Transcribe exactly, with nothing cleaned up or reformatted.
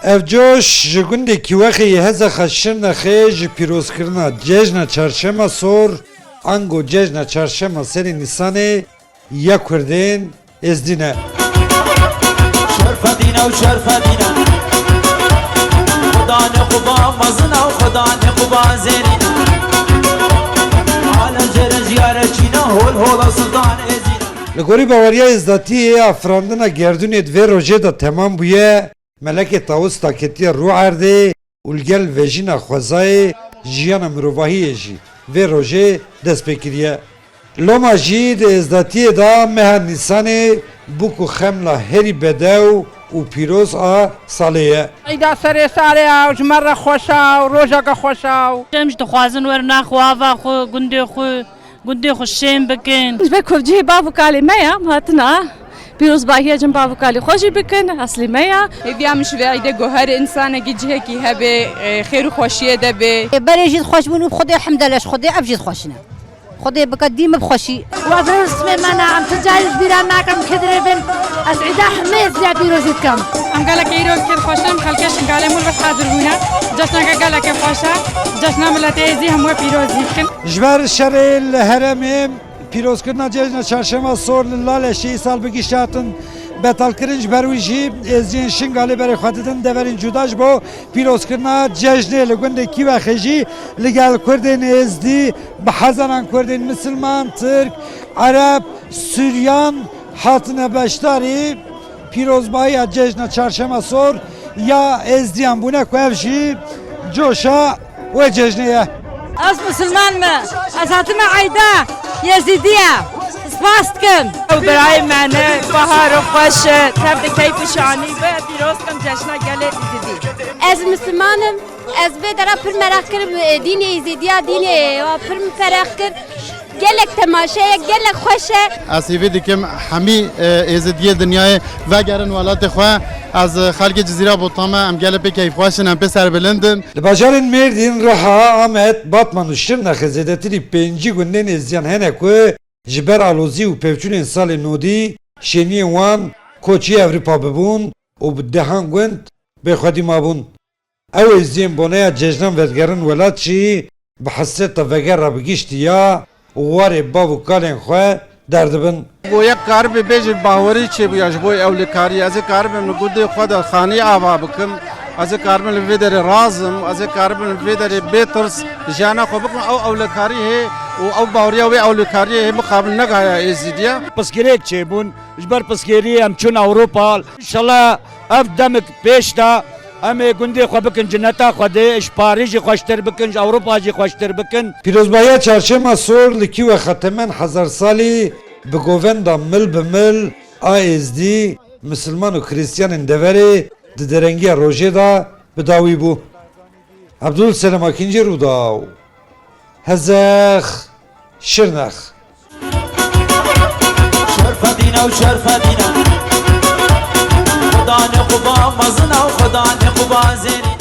Ev coş ji gundê Kîwexê yê Hezexa Şirnexê ji pîrozkirina Cejna Çarşema Sor, ango Cejna Çarşema Serê Nîsanê ya Kurdên Êzdî ne. Şerfedîne û şerfedîne. Xudanê Quba mezin ew, Xudanê Quba zêrîne. Alem jê re jiyare çîne, hol hola Sultan Êzdîne. Li gorî baweriya Êzdatiyê, afirandina gerdûnê di vê rojê de temam bûye. Melekê Tawus daketiye rû erdê û li gel vejîna xwezayê jiyana mirovahiyê jî vê rojê dest pê kiriye. Loma jî di êzdatiyê de meha Nîsanê bûk û xemla herî bedew û pîroz a salê ye. Eyda serê salê ew ji me re xweş e û rojeke xweş e. Em jî dixwazin werin naxwe ava xwe, gundê xwe, gundê xwe şên bikin. Ji ber ku cihê bav û kalê me ye, em hatina pîrozbahiya cem bav û kalê xwe jî bikin, eslê me ye. Hêviya min ji vê eydê ku her însanekî cihekî hebe, e, xêr û xweşiyê de be. Berê jî xweş bûn û Xwedê hemdele ji Xwedê ev jî xweş ne. Xwedê bike dî min bi xweşî. Wa bi rûsmê me ne, em tu carî ji bîra nakim, kê dirê bin. Ez îda hemê ziya pîrozî dikim. Em gelekê îro kêfxweş in, xelkê Şingalê mûl bes hazir bûne. Cejneke gelekê xweş e. Cejna miletê Êzî hemû pîrozî dikin. Ji ber şerê li herêmê pîrozkirina Cejna Çarşema Sor li Laleşê îsal bi gişt hatin betalkirin. Ji ber wî jî Êziyên Şingalê berê xwe didin deverên cuda ji bo pîrozkirina cejnê. Li gundê Kîwexê jî li gel Kurdên Êzdî bi hezaran Kurdên Misilman, Tirk, Ereb, Suryan hatine beşdarî pîrozbahiya Cejna Çarşema Sor ya Êzdiyan bûne ku ev jî coşa wê cejnê ye. Ez Misilman me. Ez hatime eyda Yezîdiye. Spas dikim. Ew birayê me ne, baharo xweş e, tev di keyf û şanî be, pîroz kim cejna gelê Êzidî. Ez Misilman im. Ez vê dera pir meraq kir, e, dînê Êzîdiya, dînê wa pir min feraq kir. Gelek temaşe ye, gelek xweş e. Ez hêvî dikim hemî, e, Êzidiyê dinyayê vegerin welatê xwe. Ez, e, xelkê Cizîra Botan me, em gelê pê keyfxweş in, em pê serbilind in. Li bajarên Mêrdîn, Riha, Amed, Batman û Şirnexê zêdetirî pêncî gundên Êzidiyan hene ku ji ber alozî û pevçûnên salê nodî şêniyên wan koçî Ewropa bibûn û bi dehan gund bêxwedî mabûn. Ew Êziyên boneya cejnan vedigerin welat jî bi hesreta vegera bi giştî ya û warê bav û kalên xwe derdibin. Bo yek karibê bêjê bawerî çêbûya ji bo ewlekariyê. Ez ê karibim li gundê xwe de xanî ava bikim. Ez ê karibim li vê derê razim. Ez ê karibim li vê derê bê tirs jiyana xwe bikim. Ew ewlekarî hê û ew baweriya wê ewlekariyê hê mixabin negaya Êzîdiya. Pirsgirêk çêbûn. Ji ber pirsgirêkê em çûn Ewropa. Înşallah ev demik pêş de em ê gundê xwe bikin cineta Xwedê, ji Parîs jî xweştir bikin, ji Ewropa jî xweştir bikin. Pîrozbahiya Çarşema Sor li Kîwexa temen hezar salî bi govenda mil bi mil a Êzdî, Misilman û Xiristiyanên deverê di derengiya rojê de bi dawî bû. Abdul Selam Akinci, Rûdaw, Hezex, Şirnex. Şerfedîne û şerfedîne. Xudanê Quba mezin e û Xudanê Quba zêrîne.